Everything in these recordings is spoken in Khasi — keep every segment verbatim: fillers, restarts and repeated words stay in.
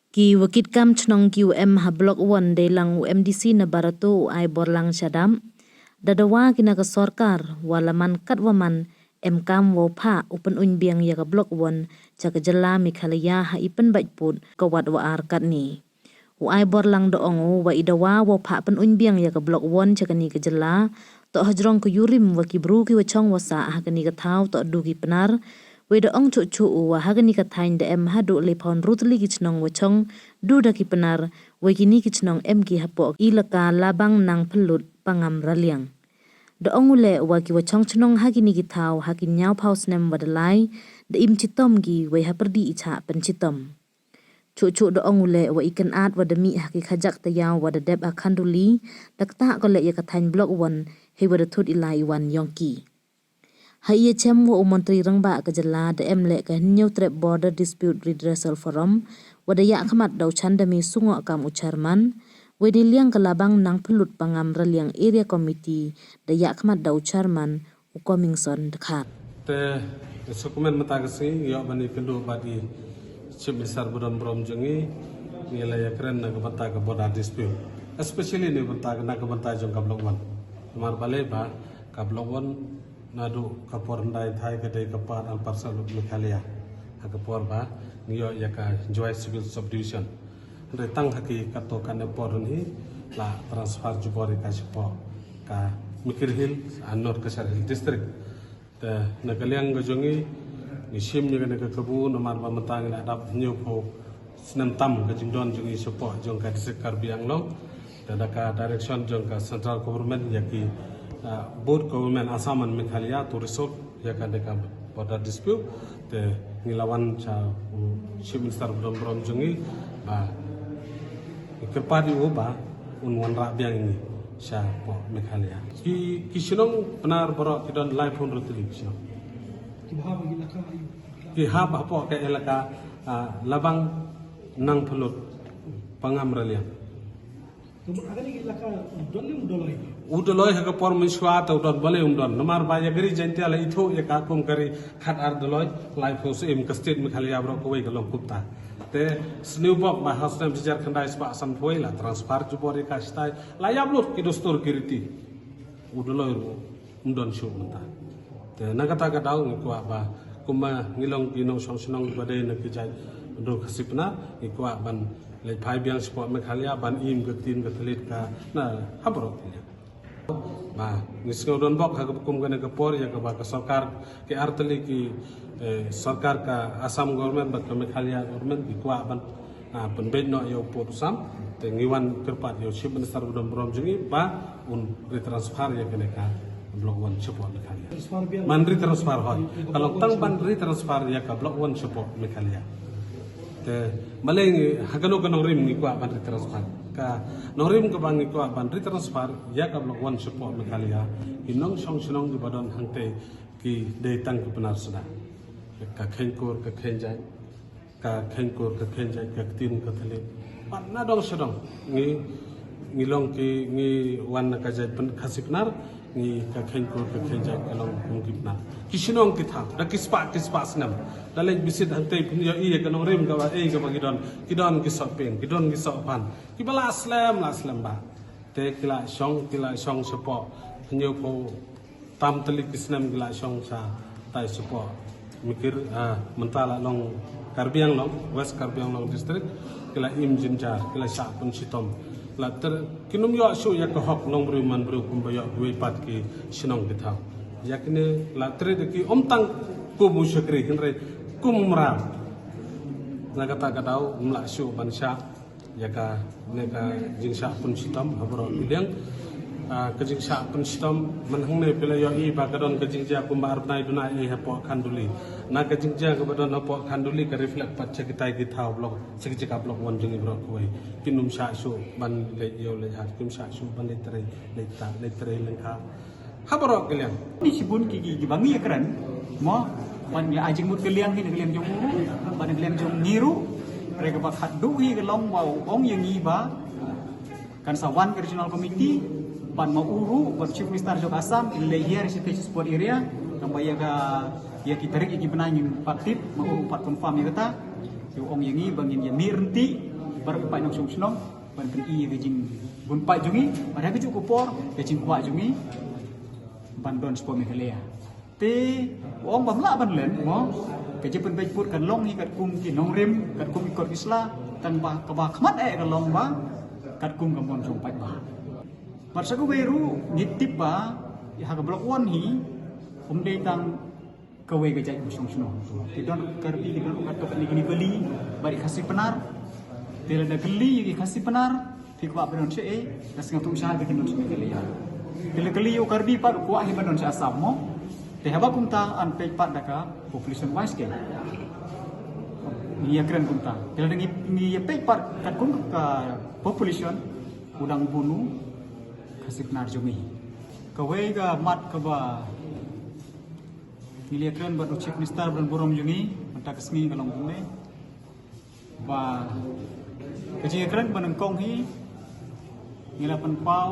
Ki wa kit kam chnong ki wa em ha Block One dei lang u M D C na Barato u Aiborlang Shadap. Da dawa ki na ka sorkar wa la man kat wa man em kam wa u phah u pynun biang ya ka Block One cha ka jylla Meghalaya ha i pynbait put ka wat wa ar katni. U Aiborlang da ong u wa i dawa wa phah pynun biang ya ka Block One cha kani ka jylla, toh hajrong ka yurim wa ki bru ki wa chong wa sah ha kani ka thaw toh du ki Pnar. Wei da ong chuh chuh u wa ha kani ka thaiñ da em haduh le phaw hynru tylli ki chnong wa chong du da ki Pnar, wei kini ki chnong em ki hapoh i laka Labang, Nangphyllut, Pangam, Raliang. Da ong u leh wa ki wa chong chnong ha kini ki thaw ha ki ñiaw phaw snem wa da lai da im chitom ki, wei ha pyrdi i chah pynchitom. Chuh chuh da ong u leh wa i kynat wa da mih ha ki khajak tayaw wa da dep ha Khanduli, da ktah ko leh ya ka thaiñ Block One, hei wa da thut i lai i wan yong ki. Ha i yachem wa u Montri Rangbah ka jylla da em leh ka Hynñiewtrep Border Dispute Redressal Forum, wa da yahkhmat da u Chandami Sungoh kam u chairman, wei dei liang ka Labang, Nangphyllut, Pangam, Raliang Area Committee da yahkhmat da u chairman u Comingson Dkhar. Te, sa kumne mynta ka sngi, yoh ban ïakynduh bad i Chief Minister ba don burom jong ngi, ngi la ïakren na ka bynta ka border dispute. Especially na ka bynta, na ka bynta jong ka Block One. Namar balei ba, ka Block One naduh ka por hyndai thai ka dei ka part and parcel of Meghalaya. Ha ka por ba, ngi yoh ya ka Jowai Civil Subdivision. Hynrei tang ha ki katto katne por hi la transfer jubor ïa ka shapoh ka Mikir Hills and North Cachar Hills District. Te na ka liang ka jong ngi, ngi shim ïa kane ka kabu namar ba mynta ngi la dap hynñiew phew snem tam ka jingdon jong ngi shapoh jong ka District Karbi Anglong. Te da ka direction jong ka Central Government ïa ki, ah, both Government Assam and Meghalaya to resolve ïa kane ka border dispute. Te ngi la wan sha u Chief Minister ba don burom jong ngi ba ngi kyrpad ïa u ba un wanrah biang ïa ngi shapoh Meghalaya. Ki, ki shnong Pnar baroh ki don laiphew hynriew tylli ki shnong. Ki hap hapoh ka elaka, ah, Labang, Nangphyllut, Pangam, Raliang. U Doloi ha ka por mynshuwa te u don balei um don. Namar ba ïa ka ri Jaintia la ithuh ïa ka kum ka ri khatar Doloi, laiphew syiem ka state Meghalaya baroh kawei ka long kumta. Te sniewbok ba ha u snem shihajar khyndai spah sanphew wei la transfer jubor ïa ka shatai, la ïap lut ki dustur ki riti. U Doloi ruh um don shuh mynta. Te na kata ka daw ngi kwah ba kumba ngi long ki nongshong shnong ba dei na ki jait Bru Khasi Pnar, ngi kwah ban leit phai biang shapoh Meghalaya ban im ka ktien ka thylliej ka na ha baroh ki liang. Ba ngi sngew donbok ha ka kum kane ka por ïa kaba ka sorkar ki ar tylli ki, eh, sorkar ka Assam Government bad ka Meghalaya Government ki kwah ban ah, pynbeit noh ïa u pud u sam, te ngi wan kyrpad ïa u Chief Minister ba don burom jong ngi ba un retransfer ïa kane ka Block One shapoh Meghalaya. Ban retransfer hoi. Ka long tang ban retransfer ïa ka Block One shapoh Meghalaya. Te balei ngi ha kano ka nongrim ngi kwah ban retransfer. Ka nongrim kaba ngi kwah ban retransfer ïa ka Block One shapoh Meghalaya. Ki nongshong shnong kiba don hangtei ki dei tang ki Pnar suda. Ka kheiñ kur, ka kheiñ jaiñ. Ka kheiñ kur, ka kheiñ jaiñ, ka ktien, ka thylliej. Bad na dong sha dong. Ngi, ngi long ki, ngi wan na ka jait Khasi Pnar, ngi ka kheiñ kur, ka kheiñ jaiñ, ka long kum ki Pnar. Ki shnong ki thaw, da ki spah, ki spah snem. Da leit bisit hangtei pynïohi ïa ka nongrim kaba, eh, kaba ki don. Ki don ki sohpieng, ki don ki sohphan. Kiba la slem, la slem bha. Te ki la shong, ki la shong shapoh. Hynñiew phew tam tylli ki snem ki la shong shatai shapoh Mikir, ah, mynta la long Karbi Anglong, West Karbi Anglong District, ki la im jynjar, ki la shah pynshitom. La ter, kin ym ïoh shuh ïa ka hok long briew man briew kumba ïoh kiwei pat ki shnong ki thaw. Ïa kine la ter da ki ym tang kum u shakri hynrei kum u mraw. Na kata ka daw ym lah shuh ban shah ïa kane ka jingshah pynshitom ha baroh ki liang. Ah, ka jingshah pynshitom man hangne phi la ïohi ba ka don ka jingjia kumba ar bnai duna ei hapoh Khanduli. Na ka jingjia kaba don hapoh Khanduli ka reflect pat sha kitai ki thaw Block, sha ki jaka Block One jong ngi baroh kawei. Kin ym shah shuh ban leit ïew leit hat, kin ym shah shuh ban leit trei leit ta, leit trei lyngkha. Ha baroh ki liang. Ni shibun ki, ki, kiba ngi ïakren mo, ban ngi ai jingmut ka liang hi na ka liang jong u ruh, ban ka liang jong ngi ruh. Hynrei kaba khatduh hi ka long ba u ong ïa ngi ba kan sa wan ka regional committee, ban ma u ruh, ban Chief Minister jong Assam, kin leit hiar sha Sport Area, tang ba ïa ka, ïa ki tarik ïa ki bnai ngin pat tip, ma u ruh pat confirm ïa kata. Te u ong ïa ngi ba ngin ïa mih ryntih, Para ki paid nongshong shnong ban pyni ka jingbun paid jong ngi, bad ha kajuh ka por ka jingkwah jong ngi ban don shapoh Meghalaya. Te u ong ba ym lah ban len mo, ka jingpynbeit pud kan long hi katkum ki nongrim, katkum ki kot ki sla, tang ba kaba khmat eh ka long ba katkum ka mon jong paidbah. Bad sa kawei ruh ngi tip ba ha ka Block One hi um dei tang kawei ka jait nongshong shnong. Ki don Karbi, ki don Karbi, ki don Karbi, ki don Karbi, bad ki Khasi Pnar. Te lada kylli ïa ki Khasi Pnar, phi kwah ban don shaei, la sngewthuh shai ba kin don sha Meghalaya. Te lada kylli ïa u Karbi pat, u kwah hi ban don sha Assam mo. Te haba kumta, yn peit pat da ka population wise ke, ngi ïakren kumta. Te lada ngi, ngi ïa peit pat katkum ka population, u dang bun u Khasi Pnar jong ngi. Kawei ka mat kaba ngi la ïakren bad u Chief Minister ba donburom jong ngi mynta ka sngi ka long kumne, ba ka jingïakren ba nyngkong hi ngi la pynpaw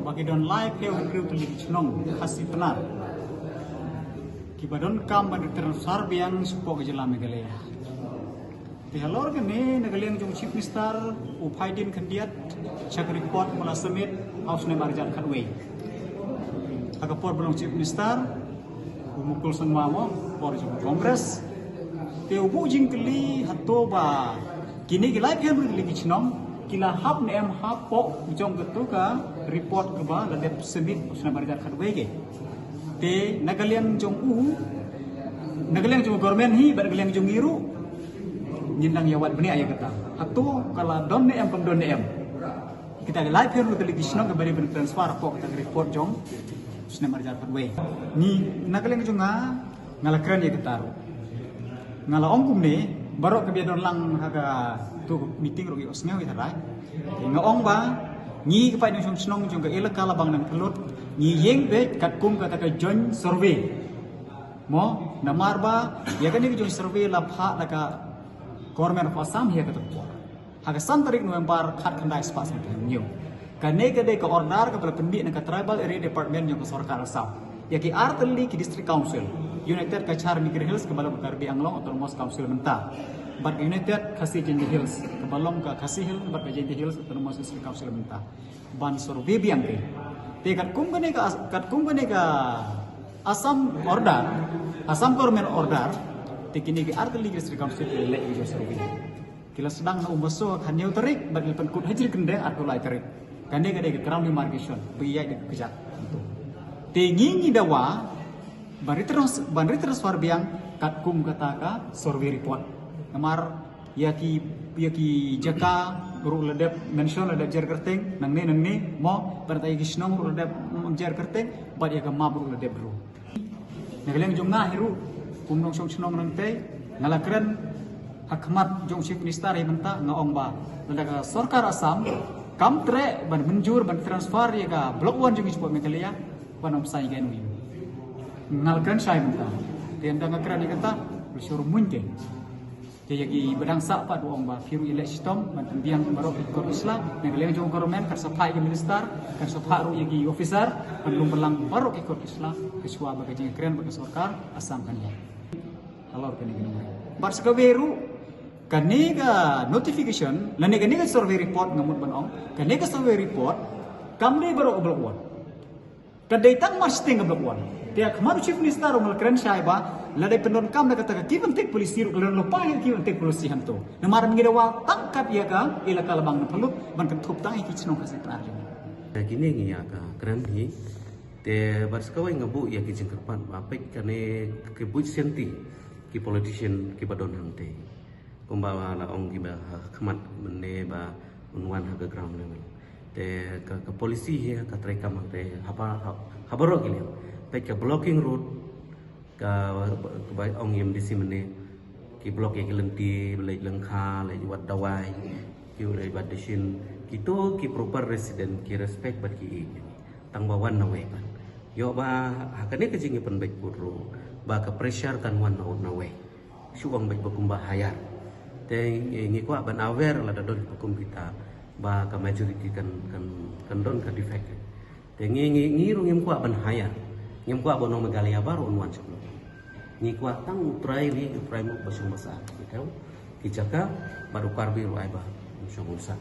ba ki don laiphew hynriew tylli ki shnong Khasi Pnar kiba donkam ban transfer biang shapoh ka jylla Meghalaya. Te halor kane, na ka liang jong u Chief Minister u phai dien khyndiat sha ka report ba u la submit ha u snem ar hajar khatwei. Ha ka por ba long Chief Minister u Mukul Sangma mo, por jong Congress. Te u buh jingkylli hato ba kine ki laiphew hynriew tylli ki shnong ki la hap ne em hapoh jong kato ka report kaba la dep submit ha u snem ar hajar khatwei ke. Te na ka liang jong u, na ka liang jong u government hi bad na ka liang jong ngi ruh, ngin nang ïa wad bniah ïa kata. Hato ka la don ne em, kam don ne em. Kita ki laiphew hynriew tylli ki shnong kiba dei ban transfer hapoh kata ka report jong u snem ar hajar khatwei. Ngi na ka liang jong nga, nga la kren ïa kata ruh. Nga la ong kumne, baroh kiba ïadon lang ha kato ka meeting ruh ki ïohsngew ïa tharai. Nga ong ba ngi ki paid nongshong shnong jong ka Elaka Labang Nangphyllut ngi ïeng beit katkum kata ka joint survey. Mo, namar ba ïa kane ka joint survey la phah da ka Government of Assam hi ha kato ka por. Ha ka san tarik November khatkhyndai spah sanphew hynñiew. Kane ka dei ka order kaba la pynmih na ka Tribal Area Department jong ka sorkar Assam ïa ki ar tylli ki District Council, United Cachar Meghalaya Hills kaba long ka Karbi Anglong Autonomous Council mynta, bad ka United Khasi Jaintia Hills kaba long ka Khasi Hills bad ka Jaintia Hills Autonomous District Council mynta, ban survey biang ki. Te katkum kane ka, katkum kane ka Assam order, Assam government order, te kine ki ar tylli ki District Council ki la leh ïa ki jong survey. Ki la sdang na u Maso ha ka hynñiew tarik bad ki la pynkut ha Jrikhynde arphew lai tarik. Kane ka dei ka ground demarcation ba ïaid da ka kjat. Te ngi ngi dawa ban retrans-, ban retransfer biang katkum kata ka survey report. Namar ïa ki, ïa ki jaka ruh la dep mention, la dep jer kyrteng nangne nangne mo, bad ïa ki shnong ruh la dep, mm, jer kyrteng, bad ïa ka map ruh la dep draw. Na ka liang jong nga hi ruh, kum nongshong shnong nangtei, nga la kren ha khmat jong Chief Minister hi mynta, nga ong ba lada ka sorkar Assam kam treh ban mynjur ban transfer ïa ka Block One jong ngi shapoh Meghalaya, ban ym sign ïa ka M O U. Nga la kren shai mynta. Te ynda nga kren ïa kata, ruh shu rung muin te. Te ïa kiba dang sah pat u ong ba phi ruh ïaleh shitom ban pynbiang baroh ki kot ki sla. Na ka liang jong ka government kan sa phah ïa ki minister, kan sa phah ruh ïa ki officer ban lum bynlang baroh ki kot ki sla, ka shuwa ba ka jingkren bad ka sorkar Assam kan ïaid halor kane ka nongrim. Bad sa kawei ruh, kane ka notification lane kane ka survey report, nga mut ban ong, kane ka survey report kam dei baroh ka Block One. Ka dei tang mar shiteng ka Block One. Te ha khmat u Chief Minister ruh nga la kren shai ba lada pyndonkam da kata ka give and take policy ruh, ka la don lypa ïa ka give and take policy hangto. Namar ngi dawa tang kat ïa ka Elaka Labang Nangphyllut ban kynthup tang ïa ki shnong Khasi Pnar jong ngi. Te kine ngi ïa ka kren hi. Te bad sa kawei nga buh ïa ki jingkyrpad ba peit kane ki buit senti ki politician kiba don hangtei. Kumba la ong kiba ha khmat mynne ba un wan ha ka ground level. Te ka, ka policy hi ka treikam hangtei haba, ha, ha baroh ki liang. Peit ka blocking road, ka, kaba ong M D C mynne, ki block ïa ki lynti, leit lyngkha, leit wad dawai, ki leit wad dashin, kito ki proper resident, ki respect bad ki ïeit. Tang ba wan na wei pat. Ïoh ba ha kane ka jingïapynbeit pud ruh ba ka pressure kan wan na, na wei. Shu ong beit ba kumba hire. Te ngi, ngi kwah ban aware lada don ba kum kita ba ka majority kan, kan, kan don ka defect. Te ngi, ngi, ngi ruh ngim kwah ban hire. Ngim kwah ba u nong Meghalaya baroh un wan sha Block One. Ngi kwah tang u trai ri, u trai muk ba shong ba sah. Ki jaka bad u Karbi ruh ai ba un Shong Unsa.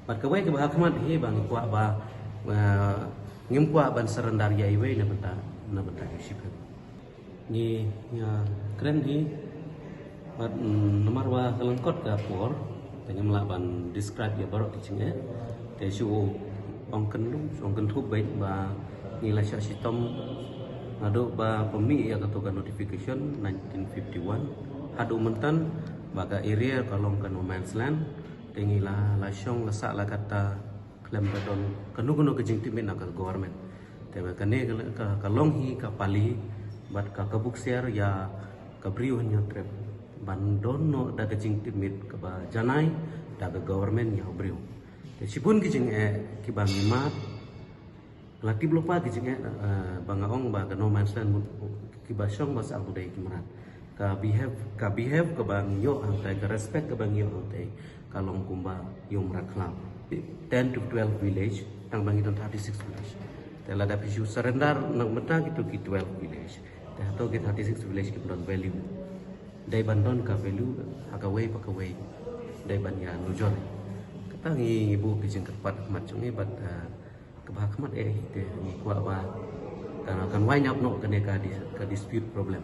Bad kawei kaba ha khmat hi ba ngi kwah ba, uh, ngim kwah ban surrender ïa iwei na bynta, na bynta ki shiphew. Ngi, ngi kren hi bad, mm, namar ba ka lyngkot ka por te ngim lah ban describe ïa baroh ki jingeh. Te shu ong kynlum, shu ong kynthup beit ba ngi la shah shitom naduh ba pynmih ïa kato ka notification nineteen fifty-one haduh mynta ba ka area ka long ka no man's land. Te ngi la, la shong la sah la katta khlem da don kano kano ka jingtipmit na ka government. Te ba kane ka, ka, ka long hi ka pali bad ka, ka buk siar ïa ka briew Hynñiewtrep ban don noh da ka jingtipmit kaba janai da ka government ïa u briew. Te shibun ki jingeh kiba ngi mad la tip lypa ki jingeh, eh, ba nga ong ba ka no man's land mut kiba shong ba sah u dei ki mrad. Ka behave, ka behave kaba ngi ïoh hangtai, ka respect kaba ngi ïoh hangtai ka long kumba ïoh mrad khlaw. Ten to twelve village, tang ba ngi don thirty-six village. Te lada phi shu surrender na bynta kito ki twelve village, te hato ki thirty-six village kim don value? Dei ban don ka value ha kawei pa kawei. Dei ban ïa nujor. Kata ngi, ngi buh ki jingkyrpad ha khmat jong ngi bad, eh, kaba ha khmat eh hi te ngi kwah ba kan, kan wind up noh kane ka dis-, ka dispute problem.